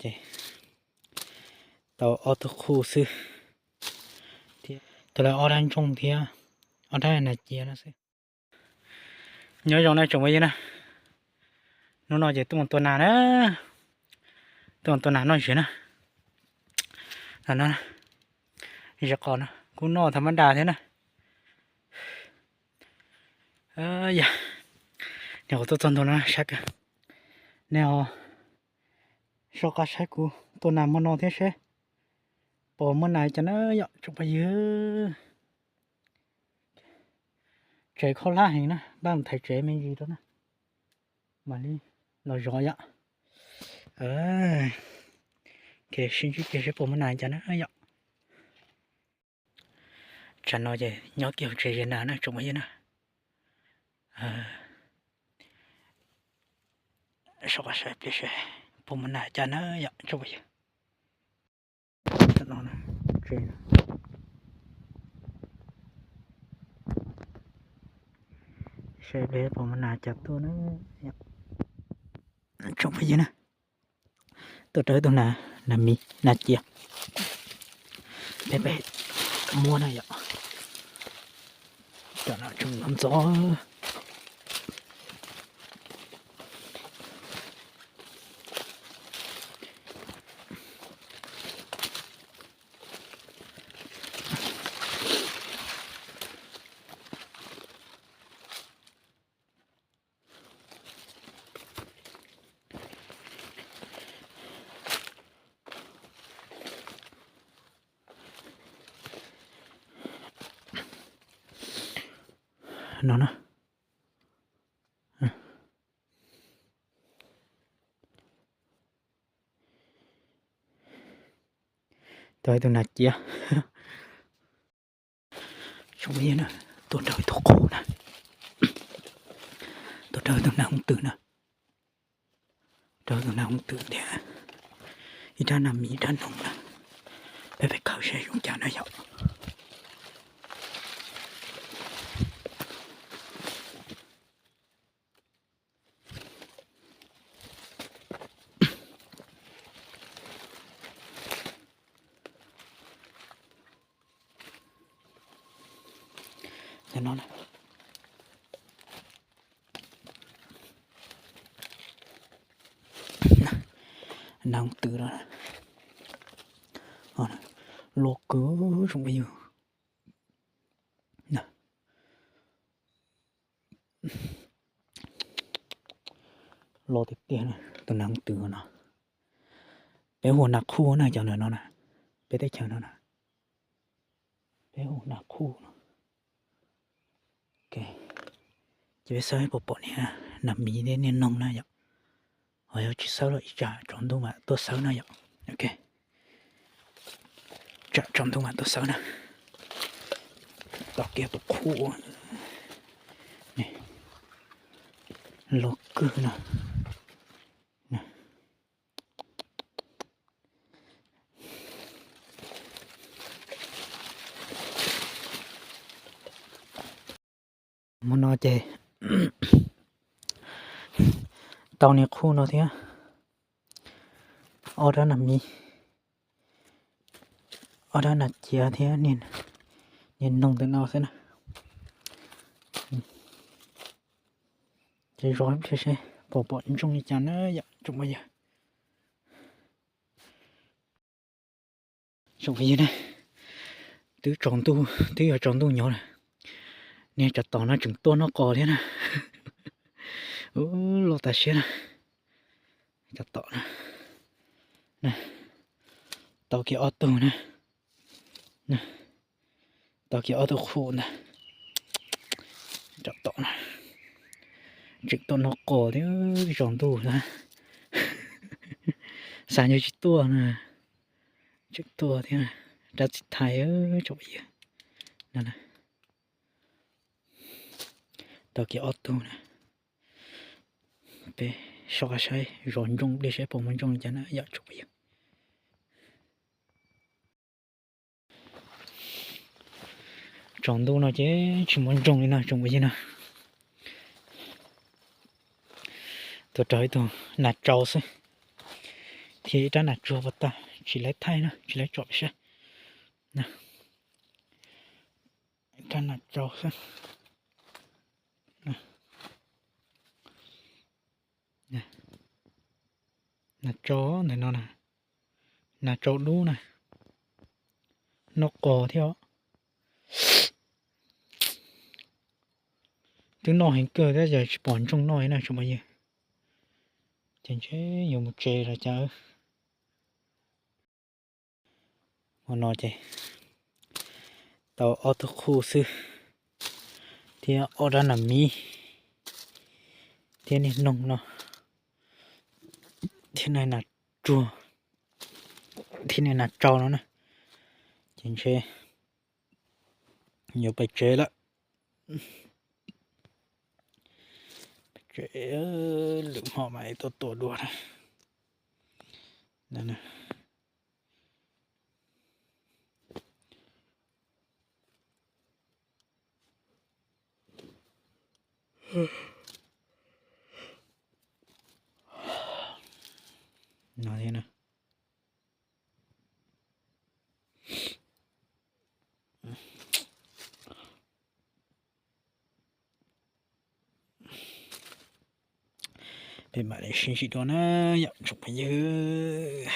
Ces tau ob tug qhuj xwb, thiab tau lawv ob rab ntsooj thiab ob rab nas cia no xwb. Nyob zoo na tsoom phooj ywg na, hnub no ces tuaj mus tua nas na, tuaj mus tua nas noj ziag na. No, ziag qos no kuj noj tha mab das thiab na. Yog, nws qhov tuaj txog ntua no sab kawg, nej ho soj qab saib kuv tua nas hmo no thiab seb puas muaj nas li cas na yom tsoom phooj ywg. Tsev khaub hlab heev na, npaj mus thaiv tsev me ntsis rau na, mam li los zov yom. Sib ntsib kiag seb puas muaj nas li cas na yom. Tsam no ces nyob kiag hauv tsev ze nas na tsoom phooj ywg na. Soj qab saib pliag seb puas muaj nas li cas na yom tsoom phooj ywg. Saib pliag puas muaj nas li cas tuaj na. Tsoom phooj ywg na, tuaj raws tus nas, nas miv nas cia, peb peb muab na yom. Cov no tseem ntxov ntxov. No na. Tau ib tug nas cia. Tsoom phooj ywg na, tuaj raug ib tug qhuj na, tuaj raug ib tug nas hoov twm na, raug tus nas hoov twm thiab ib rab nas miv ib rab noog na. Peb peb khaws seb zoo cas na yom. Nas hoov twm no, loj kawg tsoom phooj ywg. Loj tiag tiag tus nas hoov twm no. Peb hu nas qhuj na cov ntawm no na, peb teb chaws no na, peb hu nas qhuj no. Ces peb xawb puas pom niag nas miv thiab niag noog na yom. Ho yog tsis xawb los ib tsam tsaus ntuj mam tuaj xawb na yom. Tsam tsaus ntuj mam tuaj xawb na. Tau kiag tus qhuj loj kawg no. Hmo no ces tau niag qhuj no thiab ob rab nas miv, ob rab nas cia thiab niag noog ntawm no xwb na. Ces zov ib pliag seb puas pom ntsoog li cas na yom tsoom phooj ywg. Tsoom phooj ywg na, twb tsaus ntuj, twb yuav tsaus ntuj nyob lawm, niag tsov tom no tseem tuaj noj qos thiab na. Ub, loj tas siab na. Tsov tom na, tau kiag ob tug na, tau kiag ob tug qhuj ntag. Tsov tom na, tseem tuaj noj qos thiab, tsaus ntuj na, xav ntshe tsis tuaj na, tseem tuaj thiab, rab txiv thais tsoom phooj ywg. Tau kiag ob tug na, peb soj qab saib zov ntsoog ib pliag seb puas muaj ntsoog li cas na yom tsoom phooj ywg. Tsaus ntuj no ces tsis muaj ntsoog li no tsoom phooj ywg na. Tuaj raug ib tug nas tsau xwb, Ces ib rab nas tsuag puas tag, tsis laiv thaij na, tsis laiv tsom peb saib. Ib rab nas tsau xwb. Nas tsau ntawm no na, nas tsau dub na, noj qos thiab. Twb noj heev kawg tab yog tsis pom ntsoog noj na tsoom phooj ywg. Ces ntshe yuav mus tsev lawm cas. Ua no ces tau ob tug qhuj xwb, thiab ob rab nas miv, thiab niag noog no, thiab niag nas tsuag, thiab niag nas tsau no na. Ces ntshe yuav pais tsev lawm. Tsev, lwm hmo mam li tuaj tua dua na. No thiab na. Peb mam li sib ntsib dua na yom tsoom phooj ywg.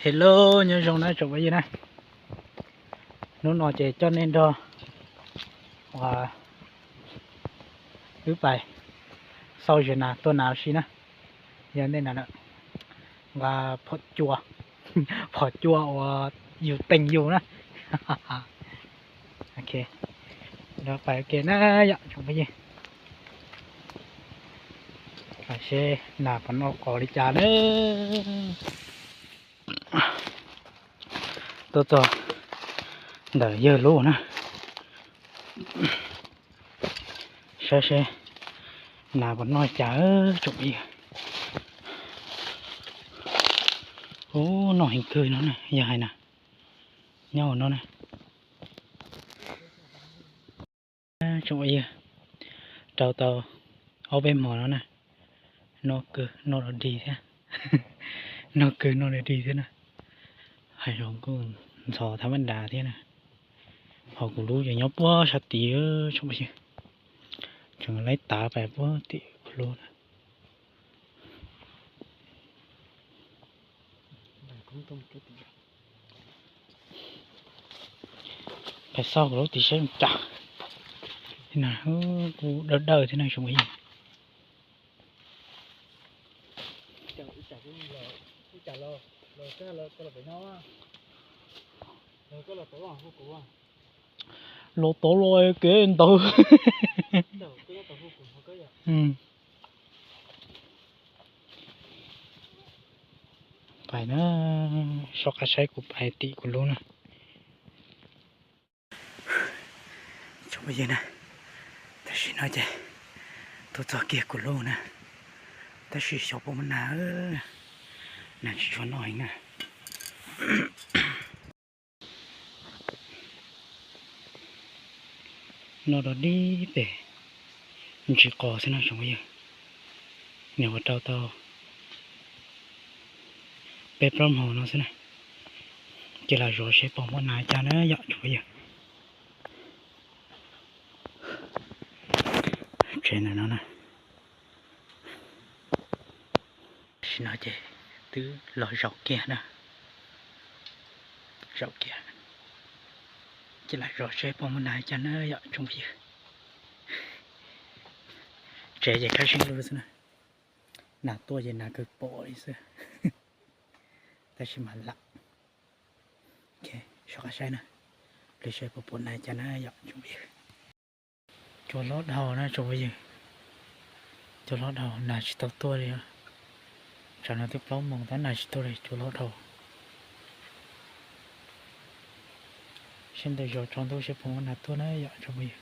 Hello, nyob zoo na tsoom phooj ywg na. Hnub no ces coj nej nrog wb pais xauj zes nas tua nas ua si na. Yog ntej na, nqa phom cua, phom cua uas yus teem yus na. Ok, nrog pais ua ke na yom tsoom phooj ywg. Seb nas puas noj qos li cas na. Tuaj txog ntawm yawg lub na, saib seb nas puas noj li cas tsoom phooj ywg. Ub, noj heev kawg no na, yog hais na, nyob hauv no na. Tsoom phooj ywg, rau tau ob peb hmo no na, noj kawg noj los dig thiab, noj kawg noj los dig thiab na. Hais los kuj ntxhov thab mab das thiab na. Ho kuv lub ces nyob puag sab tid tsoom phooj ywg, tseem laib tav pais puag tim kuv lub na. Pais xauj kuv lub tim saib cas. Kuj dawb dawb thiab na tsoom phooj ywg. Los tod los kev ntawd. Pais na, soj qab saib kuv pais tim kuv lub na. Tsoom phooj ywg na, tam sim no ces tuaj txog kiag kuv lub na, tab sis xyov puas muaj nas, nas tsis tshua noj heev na. Noj dog dig pem ntsis qos xwb na tsoom phooj ywg. Nyuam qhuav rau tau peb plaub hmo no xwb na. Ces lam zov seb puas muaj nas cas na yom tsoom phooj ywg. Tsev ntawm no na. Tam sim no ces twb los zaum kiag na. Zaum kiag. Ces lam zov seb puas muaj nas cas na yom tsoom phooj ywg. Tsev ces khab sib lug xwb na. Nas tuaj ces nas kawg pom li xwb. Tab sis mas lam soj qab saib na, lwm seb puas pom nas cas na yom tsoom phooj ywg. Cua hlob dhau na tsoom phooj ywg. Cua hlob dhau, nas tsis tau tuaj li. Tsam no twb plaub moos tab nas tsis tuaj li, cua hlob dhau. Seb ntawm zos tsaus ntuj seb puas muaj nas tuaj na yom tsoom phooj ywg.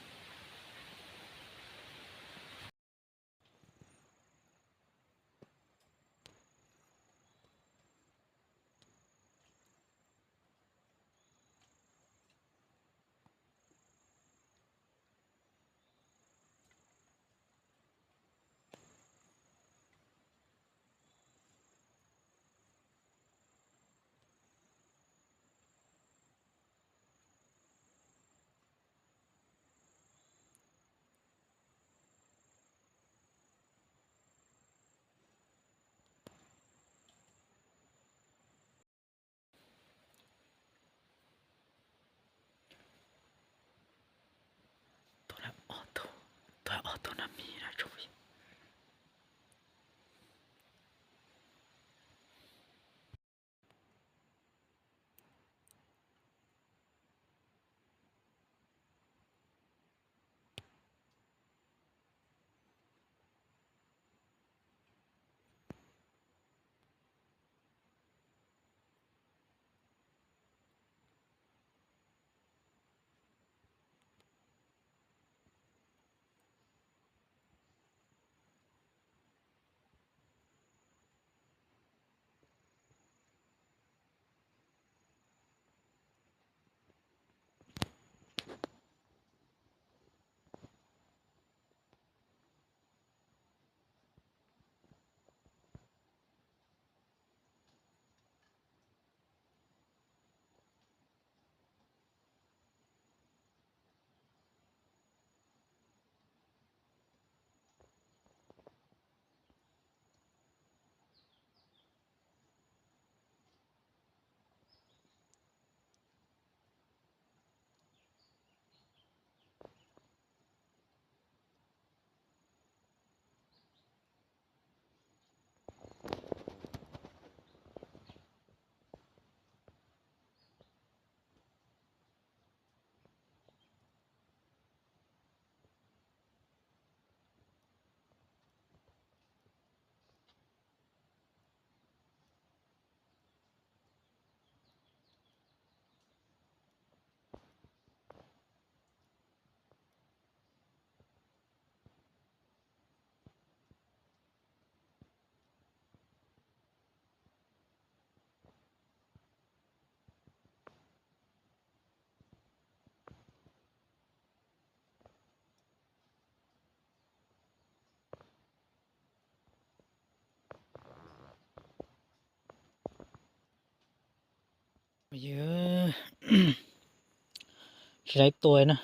Tsis laib tua na,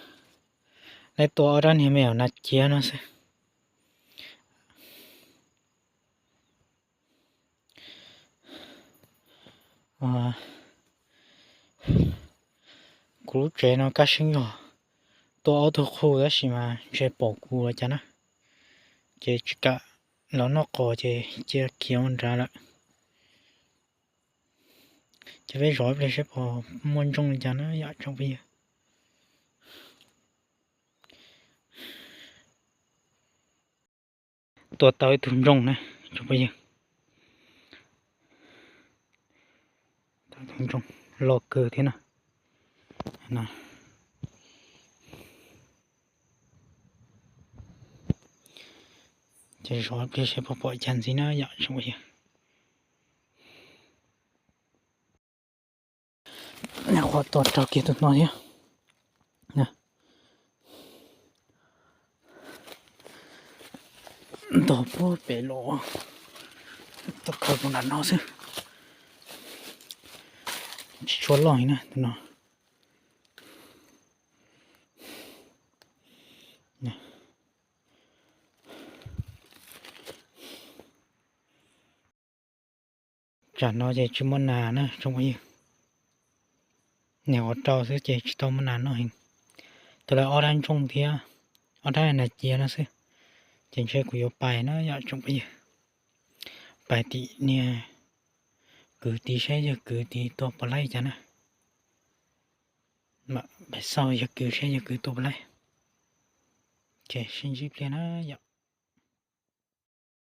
laib tua ob rab niag me nyuam nas ciav no xwb. Kuv lub tsev no kaj siab zog, tua ob tug qhua tab sis mas ntshe pom kuv los cas na, ces tsis kam los noj qos ces cia khiav ua nrad lawm. Ces peb zov ib pliag saib puas muaj ntsooj li cas na yom tsoom phooj ywg. Tua tau ib tug ntsooj na tsoom phooj ywg. Ntsooj loj kawg thiab na. Ces zov ib pliag saib puas pom cas ntxiv na yom tsoom phooj ywg. Qhov tua raug kiag tus no thiab. Ntog puag pem los, tua khaws puag nram no xwb. Tsis tshua loj li na tus no. Tsam no ces tsis muaj nas na tsoom phooj ywg. Niag qhov rau xwb ces tsis tau muaj nas noj heev. Tus lawv ob dab ntsooj thiab ob dab nas ciav no xwb. Ces ntshe kuv yuav pais na yom tsoom phooj ywg, pais tim niag kwv tid saib yawg kwv tid tua puas laib cas na. Mam pais xauj yawg kwv saib yawg kwv tua puas laib. Ces sib ntsib pliag na yom.